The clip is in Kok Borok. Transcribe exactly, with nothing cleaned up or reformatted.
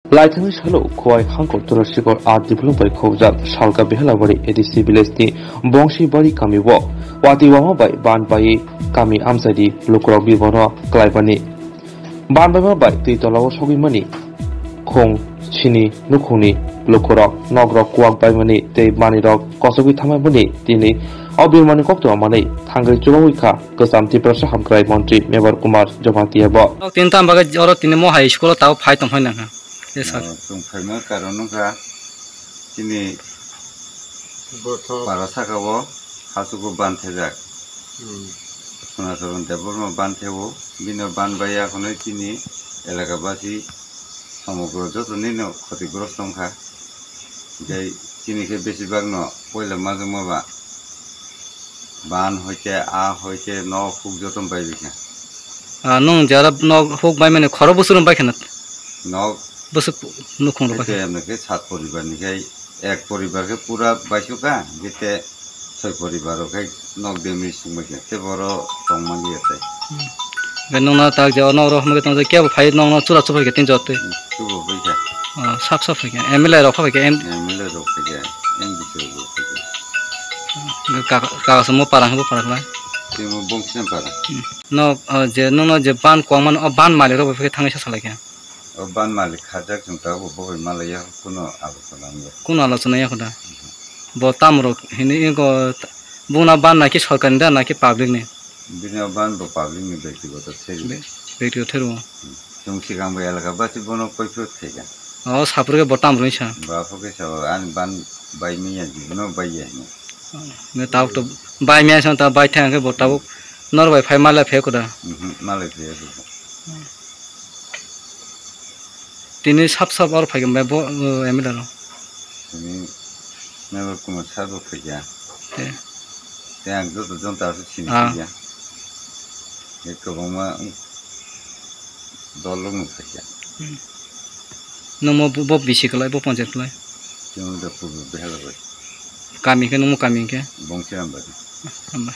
Laithangni salo Khowai Hangkor Turasikor R Development bai khobjak Salka Behelabari A D C village ni Bongsibari kami o watwi wama bai ban bai kami amchaidi lukurok bibono kwlaimani. Ban baima bai twi tolao sogwimani khung sini nukhungni lukurok nogrok kuwak baimani tei manwirok kosogwi thangmani tini o birmani koktwma manwi thangwi chubawi kha kwcham Tiprasa Hamkrai Montri Mebar Kumar Jamatia bo. Nok tin tam bagwi oro tini mo hai school o tabuk phai tong phai nang kha. Yes, sir. Ah, chwng phaima karon wngkha chini para saka o hasugo ban thajak. Hmm. Sonacharan Debbarma ban theo, bini ban bai ya khwnwi chini elaka basi somogro joto nino khoti grosto wngkha. Tei chini khe besibak no poila majwkma ba ban hoite, a hoite, nok huk joto bai bikha. Ah, nwng jara nok huk bai mani khoro bwswk bai khana? Nok bwswk nukhung rok bai khana? Emne khe sat poribar ni khai ek poribar khe pura baisukha, jete soi poribar rok khai nok demi sungbai khe, te boro tongma liya tai. Hmm. Gai nokna tak je, o nok rok hamke tong je, kebo phai nokno chura chuk phai khe tin jot twi. Hmm, chubo phai khe. Oh, sap sap phai khe, M L A rok phai khe, M-, M L A rok phai khe, M D C rok phai khe. Ka-, ka-, kaso mo para hwnbo para khlai. Tei mo bongsi para. Hmm. No, oh, je nokno je ban kwang mano, o ban malik rok bai phai khe thangwi sa salai khe. O ban malik khajak chwng tabuk bo bai malaiya, kuno alochona wngya. Kuno alochona ya kho da? Mhm. Bo tamrok hini ego buna ban naki sorkar ni da naki public ni? Bini o ban bo public ni bektigoto theri. Be-, bektigoto theri o. Hmm. Chwng sikang bai elaka basi bono koi phiyok thai kha. O sapor khe bo tamrok ni sa? Bo aphok khe sa, ani ban bai miya, jibono bai ya hino. Ne tabuk to bai miya sa ta bai thang khe bo tabuk nor bai phai malai phai kho da? Mhm, malai phai kho. Tini sap sap oro phai khe bo, uh, M L A rok. Tini Mebar Kumar sir bo phai kha. Te. Te ang joto jonta aswk sini Ah. Phai kha. He kwbangma dol rok no phai kha. Hmm. Nung mo bo, bo bisi kwlai, bo panchayat kwlai? Tini da purbo behela bai. Kami khe nung mo kami khe? Bongsi Ambari. Hamba.